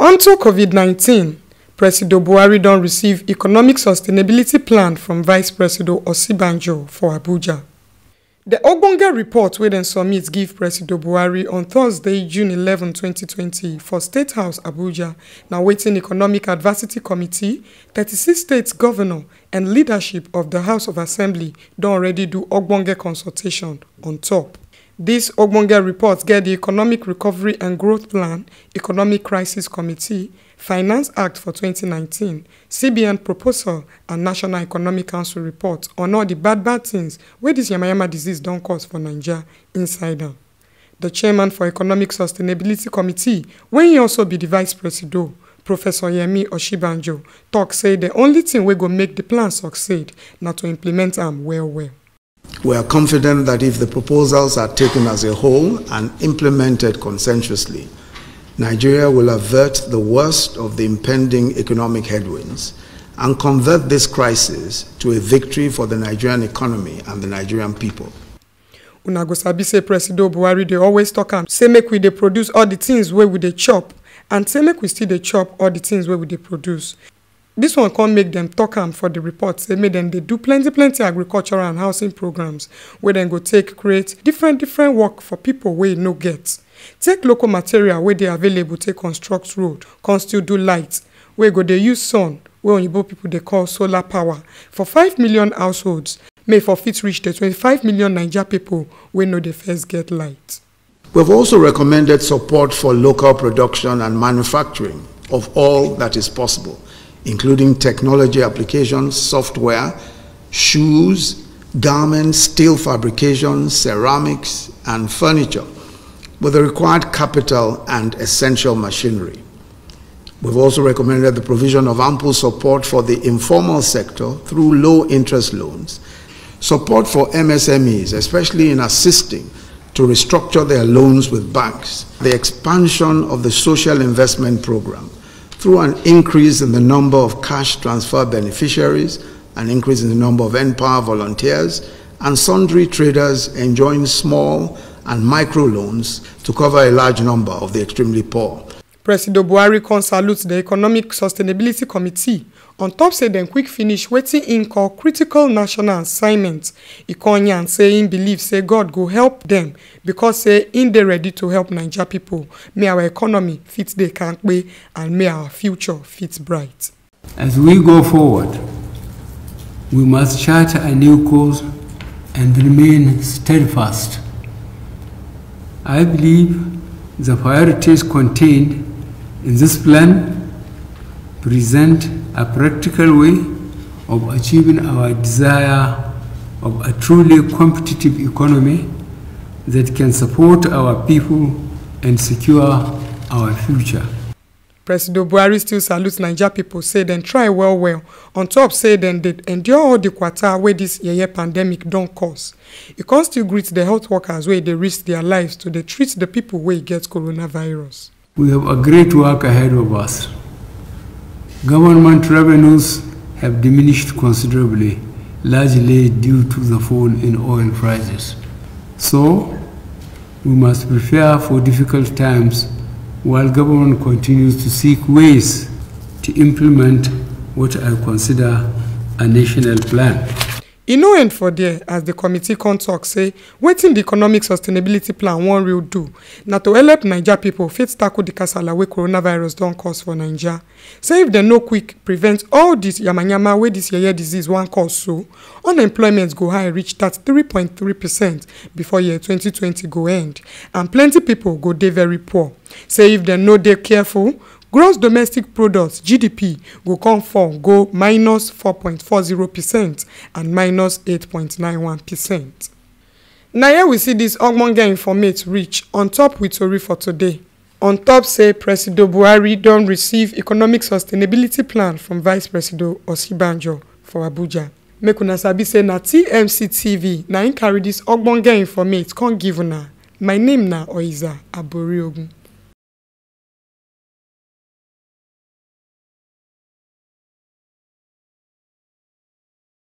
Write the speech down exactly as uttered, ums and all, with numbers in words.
Unto COVID nineteen, Presido Buhari don receive economic sustainability plan from Vice Presido Osinbajo for Abuja. The ogbonge report wey dem submit give Presido Buhari on Thursday, June eleven, twenty twenty, for State House, Abuja, na wetin Economic Adversity Committee, thirty-six state governor, and leadership of the House of Assembly don already do ogbonge consultation on top. This ogbonge report get the Economic Recovery and Growth Plan, Economic Crisis Committee, Finance Act for twenty nineteen, C B N proposal, and National Economic Council report on all the bad bad things wey this yamayama disease don cause for Naija inside am. The chairman for Economic Sustainability Committee, wey he also be the vice presido, Professor Yemi Osinbajo, talk say the only thing wey go make the plan succeed na to implement am well well. We are confident that if the proposals are taken as a whole and implemented consensuously, Nigeria will avert the worst of the impending economic headwinds and convert this crisis to a victory for the Nigerian economy and the Nigerian people. Una go sabi say Presido Buhari dey always talk am say make we dey produce all the things wey we dey chop, and say make we still dey chop all the things wey we dey produce. This one come make dem talk am for the report say make dem dey do plenty plenty agricultural and housing programs wey dem go take create different different work for people wey no get. Take local material wey dey available take construct road, come still do light wey go dey use sun, wey oyibo people dey call solar power, for five million households, make e for fit reach the twenty-five million Naija people wey no dey first get light. We've also recommended support for local production and manufacturing of all that is possible, including technology applications, software, shoes, garments, steel fabrication, ceramics, and furniture, with the required capital and essential machinery. We've also recommended the provision of ample support for the informal sector through low interest loans, support for M S M Es, especially in assisting to restructure their loans with banks, the expansion of the social investment program through an increase in the number of cash transfer beneficiaries, an increase in the number of N power volunteers, and sundry traders enjoying small and micro loans to cover a large number of the extremely poor. Presido Buhari come salute the Economic Sustainability Committee on top say dem quick finish wetin im call critical national assignment. E come yarn say im believe say God go help dem, because say im dey ready to help Naija people, make our economy fit dey kampe and make our future fit bright. As we go forward, we must chart a new course and remain steadfast. I believe the priorities contained in this plan present a practical way of achieving our desire of a truly competitive economy that can support our people and secure our future. Presido Buhari still salute Naija people, say dem try well well, on top say dem dey endure all the kwata wey this yeye pandemic don cause. E come still greet the health workers wey dey risk their lives to dey treat the people wey get coronavirus. We have a great work ahead of us. Government revenues have diminished considerably, largely due to the fall in oil prices. So, we must prepare for difficult times while government continues to seek ways to implement what I consider a national plan. E no end for there, as the committee come talk say wetin the Economic Sustainability Plan wan real do na to help Naija people fit tackle the kasala wey coronavirus don cause for Naija. Say if dem no quick prevent all this yamayama wey this yeye disease wan cause, so unemployment go high reach thirty-three point three percent before year twenty twenty go end, and plenty people go dey very poor. Say if dem no dey careful, gross domestic product, G D P, go come fall go minus four point four zero percent and minus eight point nine one percent. Na here we see this ogbonge informate reach on top with tori for today. On top say Presido Buhari don receive economic sustainability plan from Vice Presido Osinbajo for Abuja. Make una sabi say na T M C T V na im carry this ogbonge informate come give una. My name na Oiza Aboriogun.